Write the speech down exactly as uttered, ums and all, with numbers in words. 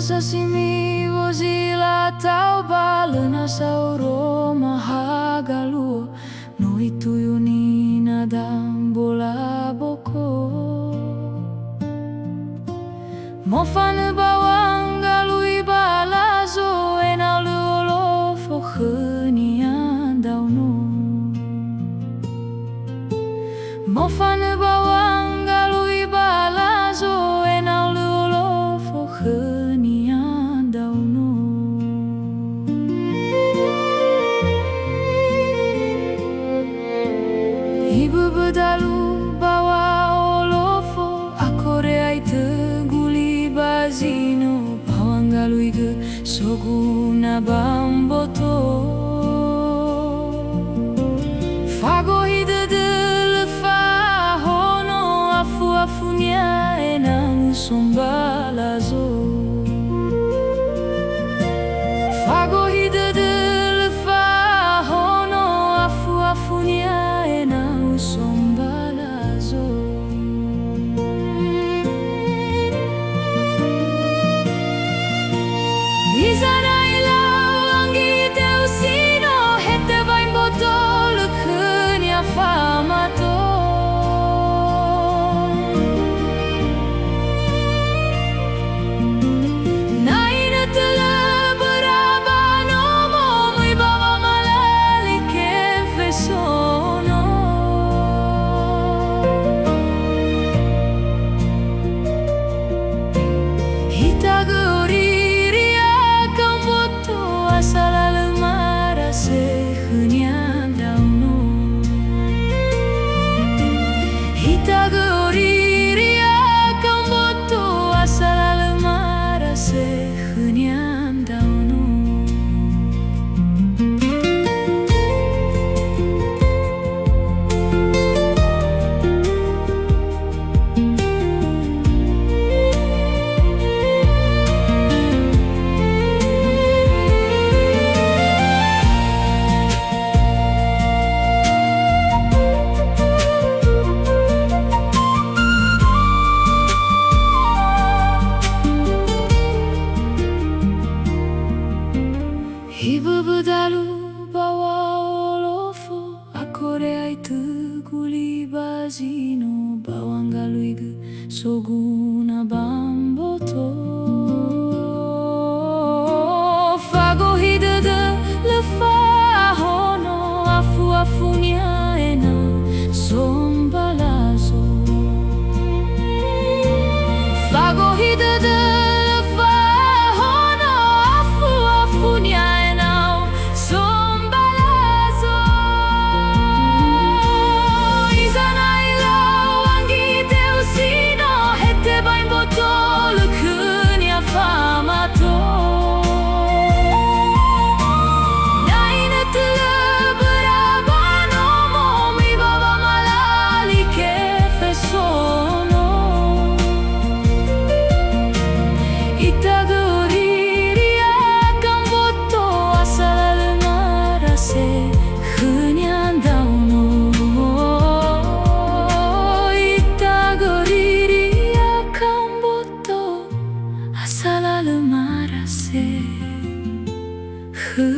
Sasimi wozi latao ba lö na saoroma ha galuo, no ituyu nina dambola boko. Mofanö ba wanggalui ba lazo ena'ö lö olofo khönia ndraono. Mofanö ba wanggalui ba lazo ena'ö lö olofo khönia ndraono. Iböbö dalu ba wa'olofo, akore ai töguli ba zino, ba wanggaluigö soguna ba mboto. Fagohi dödö lö fa'ahono afu-afunia ena'ö sombalazo. Fagohi dödö lö fa'ahono afu-afunia ena'ö sombalazo. Hiza na ilau angiteu si no he tebai mbotolö khönia famato. Na inötö lö böra ba nomo möi ba wamalali kefesono. Hitagö oriri akha mboto asala lö marase khönia ndraono. Hitagö oriri akha mboto asala lö marase khönia ndraono. Iböbö dalu ba wa'olofo, akore ai töguli ba zino, ba wanggaluigö soguna ba mboto. Fagohi dödö lö fa'ahono afu-afunia ena'ö sombalazo. Fagohi dödö lö fa'ahono afu-afunia ena'ö sombalazo. Hiza na ilau angiteu si no he tebai mbotolö khönia famato. Na inötö lö böra ba nomo möi ba wamalali kefesono. Itagö oriri akha mboto asala lö marase khönia ndraono. Itagö oriri akha mboto asala lö marase khö